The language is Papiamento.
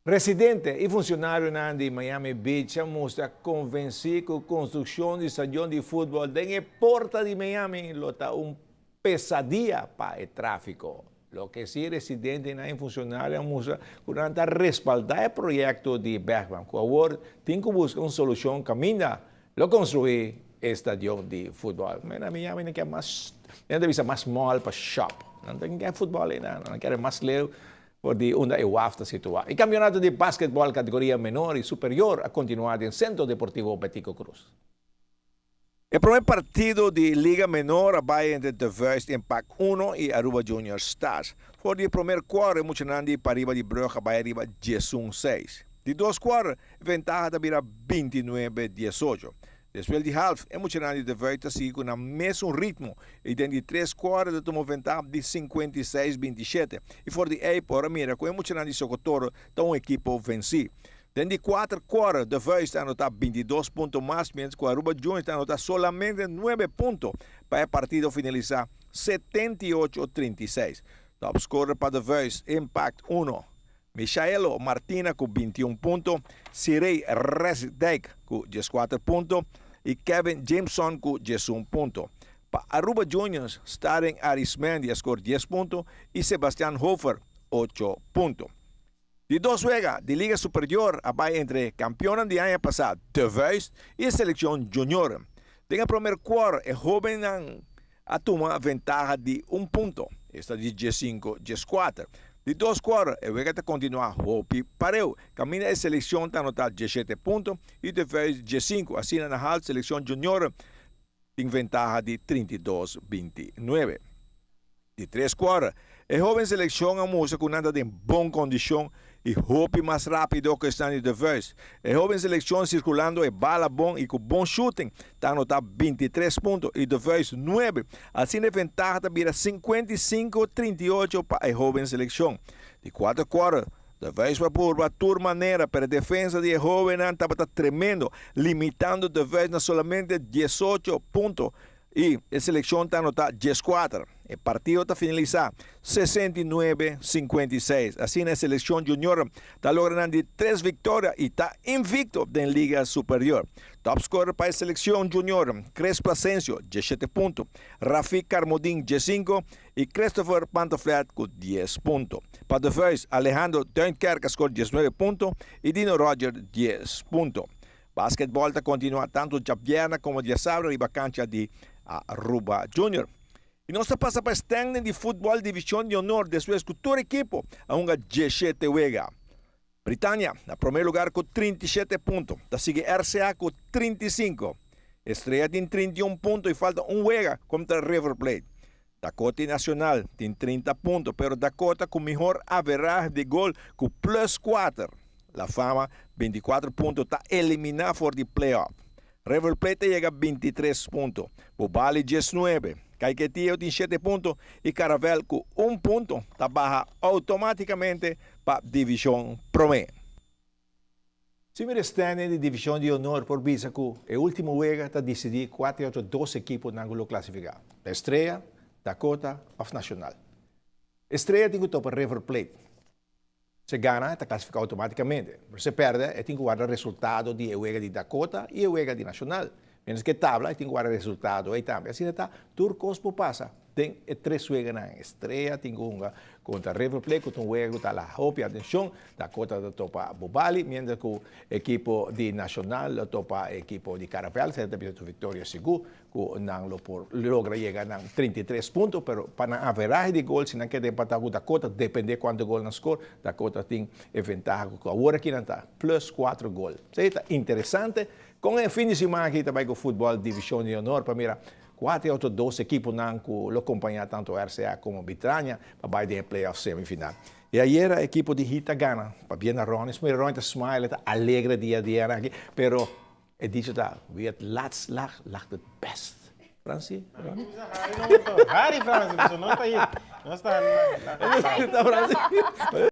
Residente y funcionarionan di Miami Beach a mustra convenci cu construccion di stadion di futbol den e porta di Miami lo ta un pesadia pa e trafico. Loke si residentenan y funcionario a mustra cu nan ta respalda e proyecto di Bergman, cu awor tin cu busca un solucion caminda lo construi e stadion di futbol. Na Miami nan kier mas, nan ta bisa mas mall pa shop. Nan ta kier futbol einan, nan kier mas leu for di unda e waf ta situa. E campeonato di basketball categoria menor y superior a continua den Centro Deportivo Betico Croes. E prome partido di Liga Menor a bai entre De Vuist Impact 1 y Aruba Junior Stars. For di e promer quarter e muchanan di pariba di brug a bai ariba 11-6. Di dos quarter e ventaha ta bira 29-18. Despues di half e muchanan di De Vuist ta sigui cu nan mesun ritmo y den di tres quarter ta tuma ventaha di 56-27 y for di ey por a mira cu e muchanan di Socotoro ta un ekipo venci. Den di kuater quarter De Vuist ta anota 22 punto mas mientras cu Aruba Juniors ta anota solamente 9 punto pa e partido finalisa 78-36. Top scorer pa De Vuist Impact 1, Michaelo Martina cu 21 punto, Sirey Resdijk cu 14 punto y Kevin Jameson cu 11 punto. Pa Aruba Juniors, Staring Arismendi a score 10 punto y Sebastian Hofer 8 punto. Di dos wega di Liga Superior a bai entre campeonnan di aña pasa De Vuist y e seleccion junior. Den e promer quarter e hobennan a tuma ventaha di un punto, esta di 15-14. Di dos quarter e wega ta continua hopi pareu, caminda e seleccion ta anota 17 punto y De Vuist 15, asina na half seleccion junior tin ventaha di 32-29. Di tres quarter, e hoben seleccion a mustra cu nan ta den bon condicion y hopi mas rapido cu esnan di De Vuist. E hoben seleccion circulando e bala bon y cu bon shooting ta anota 23 punto y De Vuist 9. Asina e ventaha ta bira 55-38 pa e hoben seleccion. Di cuater quarter, De Vuist pa purba tur manera, pero e defensa di e hobennan tabata tremendo, limitando De Vuist na solamente 18 punto y e seleccion ta anota 14. E partido ta finalisa 69-56. Asina e seleccion junior ta logra nan di tres victoria y ta invicto den Liga Superior. Top scorer pa e seleccion junior, Chris Plasencio, 17 punto, Rafik Carmodin, 15 y Christopher Pantoflet cu 10 punto. Pa De Vuist, Alejandro Duinkerk a score 19 punto y Dino Roger 10 punto. Basketball ta continua tanto djabièrnè como diasabra riba cancha di Aruba Junior. Y nos ta pasa pa standing di futbol Division di Honor despues cu tur ekipo a hunga 17 wega. Britannia na prome lugar cu 37 punto, ta sigui RCA cu 35. Estrella tin 31 punto y falta un wega contra River Plate. Dakota y Nacional tin 30 punto, pero Dakota cu mihor averahe di gol cu plus 4. La Fama 24 punto ta elimina for di playoff. River Plate ta yega 23 punto, Bobali 19, Caiquetio tin 7 punto y Caravel cu 1 punto ta baha automaticamente pa Division Prome. Si mira standing di Division di Honor por bisa cu e ultimo wega ta dicidi cua ta e otro dos ekiponan cu lo clasifica, Estrella, Dakota of Nacional. Estrella tin cu topa River Plate. Si gana, ta clasifica automaticamente. Pero si perde, e tin cu warda resultado di e wega di Dakota y e wega di Nacional. Mientras cu e tabla, e tin cu warda resultado ey tambe. Asina ta, tur cos por pasa den e tres weganan. Estrella tin cu hunga contra River Plate, cu ta un wega cu ta la hopi atencion. Dakota ta topa Bobali, mientras cu ekipo di Nacional lo topa ekipo di Caravel. Esey ta bisa tu victoria sigur cu nan lo por logra yega nan 33 punto, pero pa nan averahe di gol, si nan keda empata cu Dakota, depende cuanto gol nan score, Dakota tin e ventaha cu awor aki nan ta plus 4 gol. Esey ta interesante. Con e fin di siman aki ta bay cu futbol Division di Honor pa mira cua ta e otro dos ekiponan cu lo compaña tanto RCA como Britannia pa bay den e playoff semifinal. Y ayera e ekipo di Heat a gana pabia na Ronnie. Mira Ronnie ta smile, ta alegre dia dia aki, pero e dicho ta, wie het laatst lacht, lacht het best. Franci? Ronnie? Harry Franci, no ta hier. No está. Está Franci?